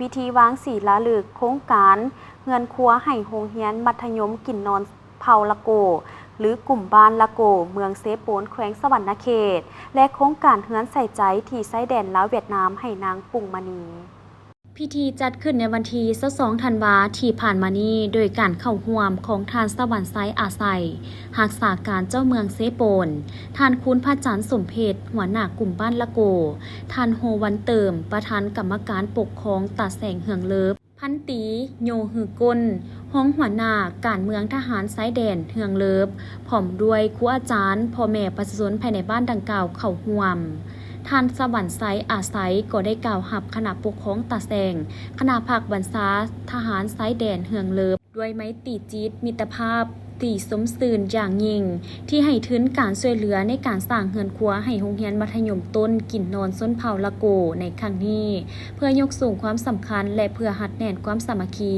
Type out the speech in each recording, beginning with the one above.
ພິທີວາງສີລາລຶກໂຄງການເຮືອນຄົວໃຫ້ໂຮງຮຽນມັດທະຍົມກິນນອນເຜົ່າລະໂກ ຫຼື ກຸ່ມບ້ານລະໂກ ເມືອງເຊໂປນ ແຂວງສະຫວັນນະເຂດ ແລະ ໂຄງການເຮືອນໃສ່ໃຈທີ່ຊາຍແດນລາວຫວຽດນາມ ໃຫ້ນາງປຸ້ງມະນີ. ພິທີຈັດຂຶ້ນໃນວັນທີຊາວສອງ ທັນວາທີ່ຜ່ານມານີ້ ໂດຍການເຂົ້າຮ່ວມຂອງທ່ານ ສະຫວັນໄຊ ອາໄຊ ຮັກສາການເຈົ້າເມືອງເຊໂປນ, ທ່ານ ຄູນພະຈັນ ສົມເພັດ ຫົວໜ້າກຸ່ມບ້ານລະໂກ, ທ່ານ ໂຮວັນເຕີມ ປະທານກຳມະການປົກຄອງຕາແສງເຮືອງເລີບ, ພັນຕີ ໂຍ ຮືກົນ ຮອງຫົວໜ້າການເມືອງທະຫານຊາຍແດນເຮືອງເລີບ ພ້ອມດ້ວຍຄູອາຈານ, ພໍ່ແມ່ປະຊາຊົນພາຍໃນບ້ານດັ່ງກ່າວເຂົ້າຮ່ວມ. ທ່ານ ສະຫວັນໄຊ ອາໄຊ ກໍໄດ້ກ່າວຮັບຄະນະປົກຄອງຕາແສງ, ຄະນະພັກບັນຊາທະຫານຊາຍແດນເຮືອງເລີບ ດ້ວຍໄມຕີຈິດມິດຕະພາບ ຕີຊົມຊື່ນຢ່າງຍິ່ງ ທີ່ໃຫ້ທຶນການຊ່ວຍເຫຼືອໃນການສ້າງເຮືອນຄົວໃຫ້ໂຮງຮຽນມັດທະຍົມຕົ້ນກິນນອນຊົນເຜົ່າລະໂກໃນຄັ້ງນີ້ ເພື່ອຍົກສູງຄວາມສຳຄັນ ແລະ ເພື່ອຮັດແໜ້ນຄວາມສາມັກຄີ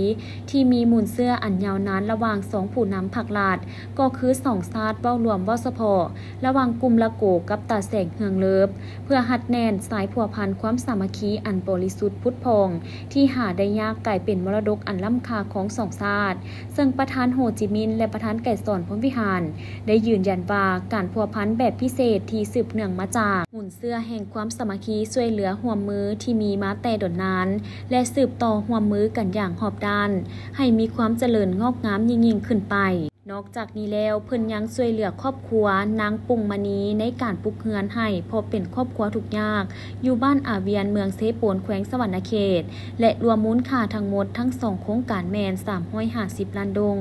ທີ່ມີມູນເຊື້ອອັນຍາວນານລະຫວ່າງສອງຜູ້ນຳພັກລັດ ກໍຄືສອງຊາດເວົ້າລວມເວົ້າສະເພາະ ລະຫວ່າງກຸ່ມລະໂກກັບຕາແສງເຮືອງເລີບ ເພື່ອຮັດແໜ້ນສາຍພົວພັນຄວາມສາມັກຄີອັນບໍລິສຸດຜຸດຜ່ອງ ທີ່ຫາໄດ້ຍາກ ກາຍເປັນມໍລະດົກອັນລ້ຳຄ່າຂອງສອງຊາດ, ເຊິ່ງປະທານໂຮຈິມິນ ແລະ ປະທານໄກສອນ ພົມວິຫານ ໄດ້ຢືນຢັນວ່າ ການພົວພັນແບບພິເສດທີ່ສືບເນື່ອງມາຈາກມູນເຊື້ອແຫ່ງຄວາມສາມັກຄີຊ່ວຍເຫຼືອຮ່ວມມືທີ່ມີມາແຕ່ດົນນານ ແລະ ສືບຕໍ່ຮ່ວມມືກັນຢ່າງຮອບດ້ານ ໃຫ້ມີຄວາມຈະເລີນງອກງາມຍິ່ງໆຂຶ້ນໄປ. ນອກຈາກນີ້ແລ້ວ, ເພິ່ນຍັງຊ່ວຍເຫຼືອຄອບຄົວນາງປຸ້ງມະນີໃນການປຸກເຮືອນໃຫ້ ເພາະເປັນຄອບຄົວທຸກຍາກ ຢູ່ບ້ານອາວຽນ ເມືອງເຊໂປນ ແຂວງສະຫວັນນະເຂດ ແລະ ລວມມູນຄ່າທັງໝົດທັງສອງໂຄງການແມ່ນສາມຮ້ອຍຫ້າສິບລ້ານດົງ.